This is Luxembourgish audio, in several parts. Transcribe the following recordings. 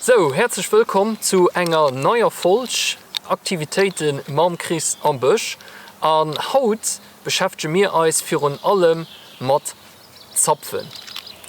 Sou, häerzlech wëllkomm zu enger neier Folg Aktivitéite mam Chris am Bësch. An haut beschäftege mir eis virun allem mat Zapfen.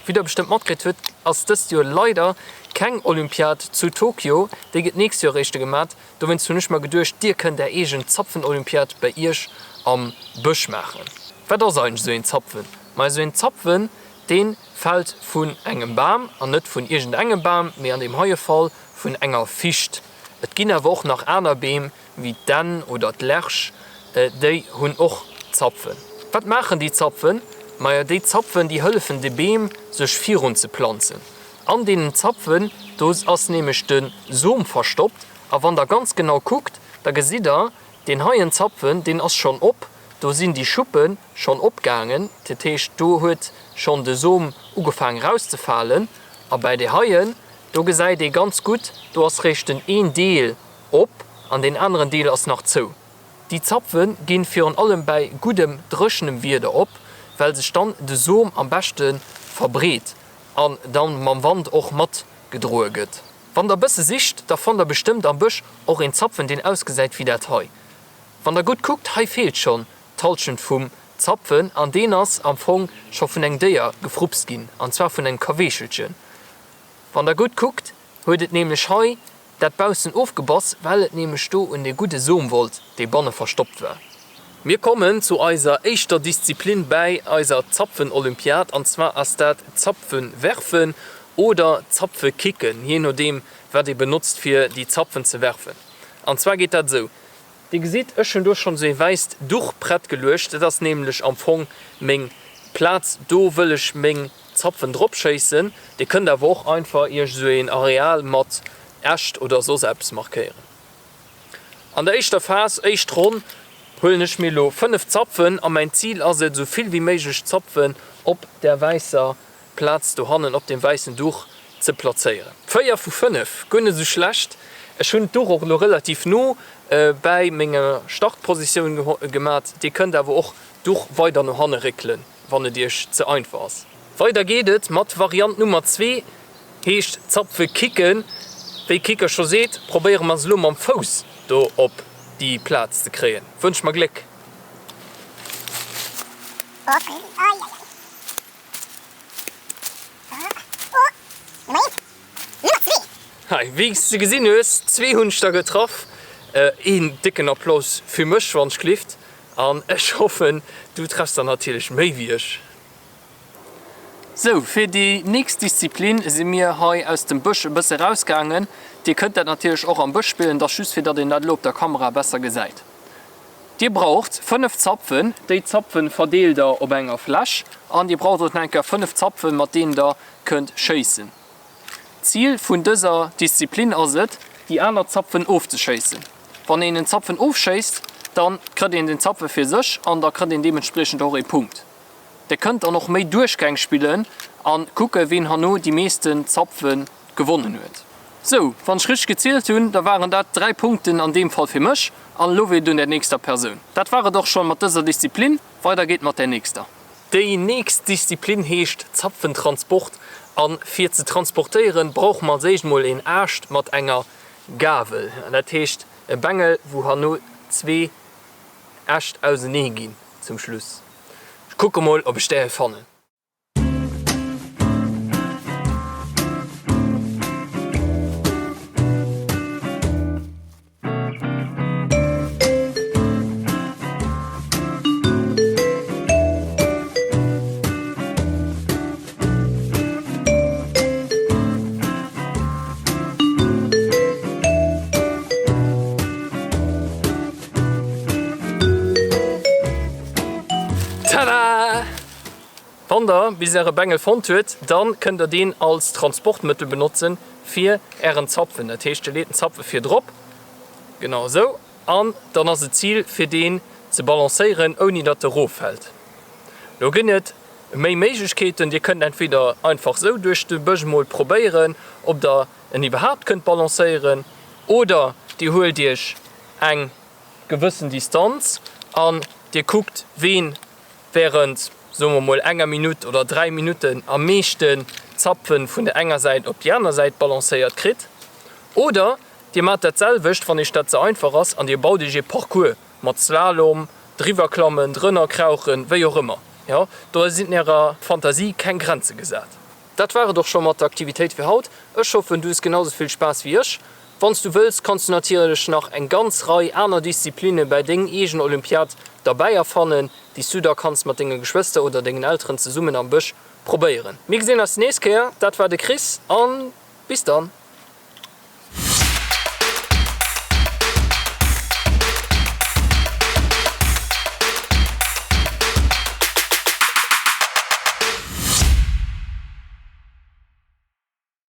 Wéi der bestëmmt matkritt hutt, ass dëst Joer leider keng Olympiad zu Tokio, déi gëtt d'nächst Joer eréischt gemat. Dowéinst hunn ech mer geduecht, dir kënnt är eegen Zapfenolympiad bei iech am Bësch maachen. Wat ass eigentlech esou een Zapfen? Maja, esou een Zapfen, dee fält vun engem Bam, an net vun iergendengem Bam, mee an deem heie Fall vun enger Ficht. Et ginn awer och nach aner Beem, wéi d'Dänn oder d'Lerch, déi hunn och Zapfen. Wat maachen déi Zapfen? Maja, déi Zapfen, déi hëllefen de Beem, sech virunzeplanzen. An deenen Zapfen, do ass nämlech de Som verstoppt. A wann der ganz genau kuckt, da gesitt der, deen heien Zapfen, deen ass schonn op, do sinn déi Schuppe schonn opgaangen, dat heescht, do huet schonn de Som ugefaang erauszefalen. A bäi déi heien, do gesäit ee ganz gutt, do ass réischt den een Deel op an deen aneren Deel ass nach zou. Déi Zapfe ginn virun allem bäi guddem, dréchenem Wieder op, well sech dann de Som am beschte verbreet an dann mam Wand och mat gedroe gëtt. Wann der bësse sicht, da fannt der bestëmmt am Bësch och een Zapfen deen ausgesäit wéi dat hei. Wann der gutt kuckt, hei feelt schonn d'Halschent vum Zapfen an deen ass am Fong scho vun engem Déier gefrupst ginn, an zwar vun engem Kaweechelchen. Wann der gutt kuckt, huet et nämlech hei dat baussen ofgebass, well et nämlech do un dee gudde Som wollt, dee banne verstoppt war. Mir kommen zu eiser éischter Disziplin bäi eiser Zapfenolympiad, an zwar ass dat Zapfenwerfen oder Zapfekicken, jee nodeem wat ee benotzt fir déi Zapfen ze werfen. An zwar geet dat esou, Dir gesitt, ech hunn do schonn esou ee wäisst Duch prett geluecht, dat ass nämlech am Fong meng Plaz, do wëll ech meng Zapfen drop schéissen. Dir kënnt awer och einfach iech esou een Areal mat Äscht oder soss eppes markéieren. An der éischter Phas, éischt Ronn, huelen ech mir elo 5 Zapfen a mäin Zil ass et esou vill wéi méiglech Zapfen op där wäisser Plaz dohannen op deem wäissen Duch ze plazéieren. 4 vu 5, guer net esou schlecht. Ech hunn d'Duch och elo relativ no bäi menger Startpositioun gemat. Dir kënnt awer och d'Duch weider no hanne réckelen, wann et iech ze einfach ass. Weider geet et mat Variant Nummer 2, heescht Zapfe kicken. Wéi Kicker scho seet, probéiere mer se elo mam Fouss do op déi Plaz ze kréien. Wënsch mer Gléck! Hei, wéi s de gesinn hues, zwee hunn ech der getraff. Een décken Applaus fir mech, wann ech glift. An ech hoffen, du treffs der natierlech méi wéi ech. Sou, fir déi nächst Disziplin si mir hei aus dem Bësch e bësse rausgaangen. Dir kënnt dat natierlech och am Bësch spillen, et ass just fir datt een dat elo op der Kamera besser gesäit. Dir braucht 5 Zapfen, déi Zapfen verdeelt der op enger Fläch an dir braucht och nach eng Kéier 5 Zapfen mat deenen der kënnt schéissen. D'Zil vun dëser Disziplin ass et, déi aner Zapfen ofzeschéissen. Wann een en Zapfen ofschéisst, dann krëtt een den Zapfe fir sech an da krëtt een deementspriechend och ee Punkt. Der kënnt dann och méi Duerchgäng spillen an kucke ween herno déi meeschten Zapfen gewonnen huet. Sou, wann ech richteg gezielt hunn, da waren dat 3 Punkten an deem Fall fir mech an elo wier et un der nächster Persoun. Dat war et och schonn mat dëser Disziplin, weider geet mat der nächster. Déi nächst Disziplin heescht Zapfentransport an fir ze transportéieren brauche mer als éischt mol een Aascht mat enger Gawel, dat heescht e Bengel wou herno zwee Äscht ausenee ginn zum Schluss. Ech kucke mol ob ech där fannen. Tada! Wann der bis äre Bengel fonnt huet, dann kënnt der deen als Transportmëttel benotzen fir ären Zapfen. Dat heescht dir leet den Zapfe vir drop, genau esou, an dann ass et d'Zil fir deen ze balancéieren ouni datt e roffält. Lo ginn et méi Méiglechkeeten, dir kënnt entweder einfach esou duerch de Bësch mol probéieren ob der en iwwerhaapt kënnt balancéieren, oder dir huelt iech eng gewëssen Distanz an dir kuckt ween während, soe mer mol, enger Minutt oder 3 Minutten am meeschten Zapfen vun der enger Säit op déi aner Säit balancéiert kritt. Oder dir maacht dat selwecht, wann iech dat ze einfach ass, an dir baut iech ee Parcours mat Slalom, driwwer klammen, drënner krauchen, wéi och ëmmer. Jo, do sinn ärer Fantasie keng Grenze gesat. Dat war et och scho mat der Aktivitéit fir haut. Ech hoffen du hues genau sou vill Spaass wéi ech. Wann s du wëlls, kanns du natierlech nach eng ganz Rei aner Disziplinne bäi deng eegen Olympiad derbäi erfannen, déi s du da kanns mat denge Geschwëster oder dengen Elteren zesummen am Bësch probéieren. Mir gesinn eis déi nächst Kéier. Dat war de Chris an bis dann!